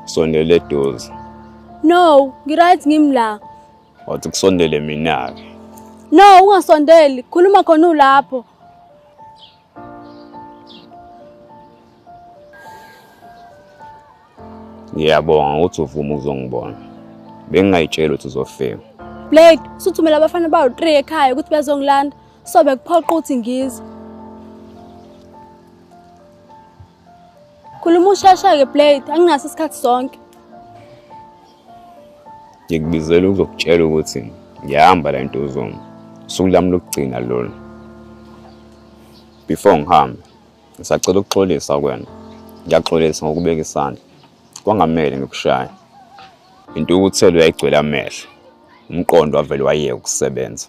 Sondele eduze. No, ngiright ngimi la. Wathi kusondele mina-ke. No, ungasondeli. Khuluma khona ulapho. Ngiyabonga ukuthi uvume ukuzongibona. Bengingayitsheli ukuthi uzofika. Blade, usuthumela abafana bawu-3 ekhaya ukuthi bezongilanda. So bekuphoqa ukuthi ngize. Khuluma usheshe-ke Blade, anginaso isikhathi sonke. Ngikubizela ukuzokutshela ukuthi ngiyahamba la Ntuzuma. Usuku lami lokugcina lolu. Before ngihambe, ngisacela ukuxolisa kuwena. Ngiyaxolisa ngokubeka isandla. Kwangamele ngikushaya. Intukuthelo yayigcwele amehlo. Umqondo wavele wayeka ukusebenza.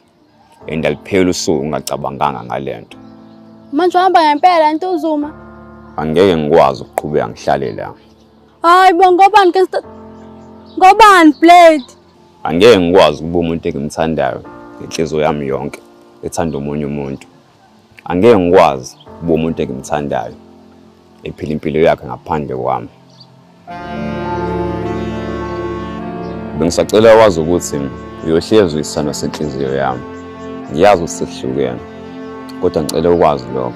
And alipheli usuku ungacabanganga ngale nto. Manje uhamba ngempela Ntuzuma? Angeke ngikwazi ukuqhubeka ngihlale la. Hayi bo, ngobani ke ngobani Blade? Angeke ngikwazi ukuba umuntu engimthandayo ngenhliziyo yami yonke ethanda omunye umuntu. Angeke ngikwazi ukuba umuntu engimthandayo ephila impilo yakhe ngaphandle kwami. Bengisacela wazi ukuthi uyohlezi uyisithando senhliziyo yami. Ngiyazi ukuthi sesihlukene, kodwa ngicela ukwazi lokho.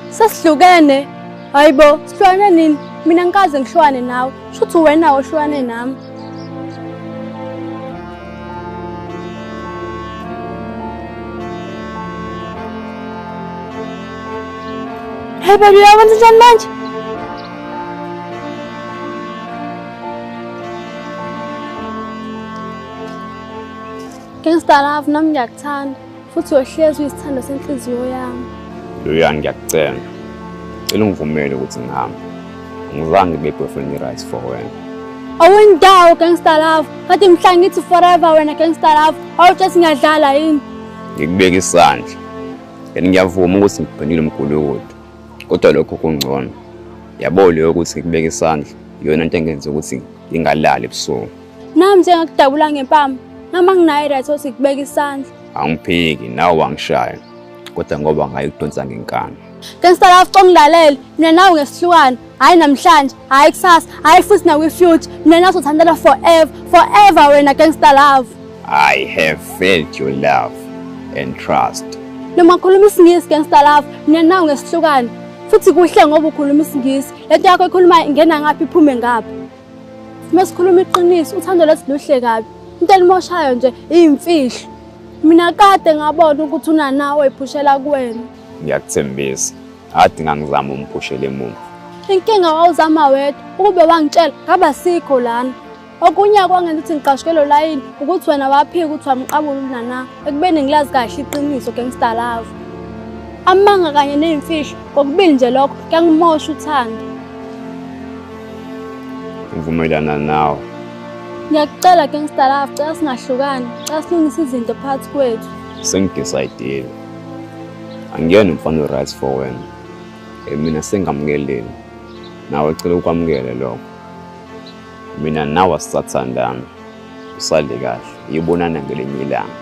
Sesihlukene? Hayibo, sihlukane nini? Mina ngikaze ngihlukane nawe. Shuthi wena ohlukane nami. Hey baby, uyakwenza njani manje? Gangsta love, nami ngiyakuthanda futhi uyohlezi uyisithando senhliziyo yami. Loya ngiyakucela. Cela ungivumele ukuthi ngihambe. Angizange ngibe boyfriend right for wena. Awuyindawo gangsta love. Kade mhla ngithi forever wena gangsta love. Awuthi ngiyadlala yini? Ngikubeka isandla. And ngiyavuma ukuthi ngibhenile umgulukudu. Kodwa lokho kungcono. Yabo leyo ukuthi ngikubeka isandla iyona into engenza ukuthi ngingalali ebusuku. Nami nje ngakudabula ngempama. Nami anginayo right ukuthi ngikubeka isandla. Angiphiki nawe wangishaya. Kodwa ngoba ngayikudonsa ngenkani. Gangsta love, congilalele. Mina nawe ngesihlukane. Hhayi namhlanje, hhayi kusasa, hhayi futhi nakwi-future. Mina nawe sothandana forever, forever wena gangsta love. I have felt your love and trust. Noma khuluma isiNgisi gangsta love, mina nawe ngesihlukane. Futhi kuhle ngoba ukhuluma isiNgisi. Lento yakho ikhuluma ingena ngaphi iphume ngaphi. Uma sikhuluma iqiniso, uthando lwethu luhle kabi. Into elimoshayo nje iyimfihlo. Mina kade ngabona ukuthi unanawe oyiphushela kuwena. Ngiyakuthembisa. Ade ngangizama umphushela emuva. Inkinga wawuzama wedwa, ukube wangitshela ngaba sikho lana. Okunye kwangenza ukuthi ngiqashukelwe layini ukuthi wena waphika ukuthi wamqabula unana ekubeni ngilazi kahle iqiniso gangsta love. Amanga kanye neyimfihlo kokubili nje lokho kuyangimosha uthando. Ngivumelana nawe. Ngiyakucela gangsta love, cela singahlukani, cela silungise izinto phakathi kwethu. Sengidecide. Angiyena umfana o-right for wena. Mina sengamukelile. Nawe cela ukwamukele lokho. Mina nawe asisathandana. Usale kahle. Yibonana ngelinye ilanga.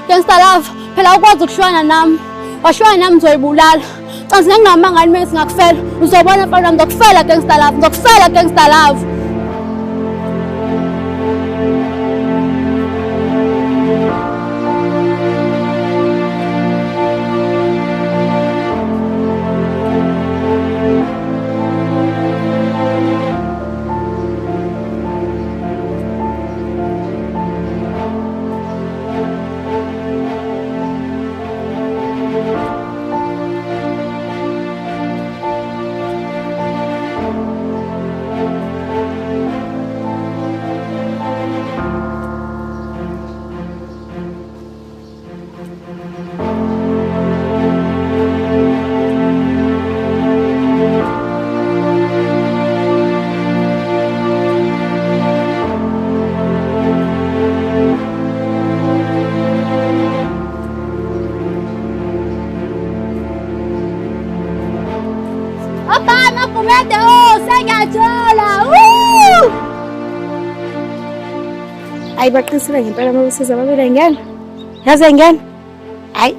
Gangsta love, phela ukwazi ukuhlukana nami. Wahlukana nami ngizoyibulala. Cansi ngingamanga yini mase ngakufela. Uzobona mfana wami ngizokufela gangsta love, ngizokufela gangsta love. Obama Gumede, oh sengiyajola. Woo! Hayi baqinisile ngempela uma besiza babili ngena. Yaze ngena. Hayi.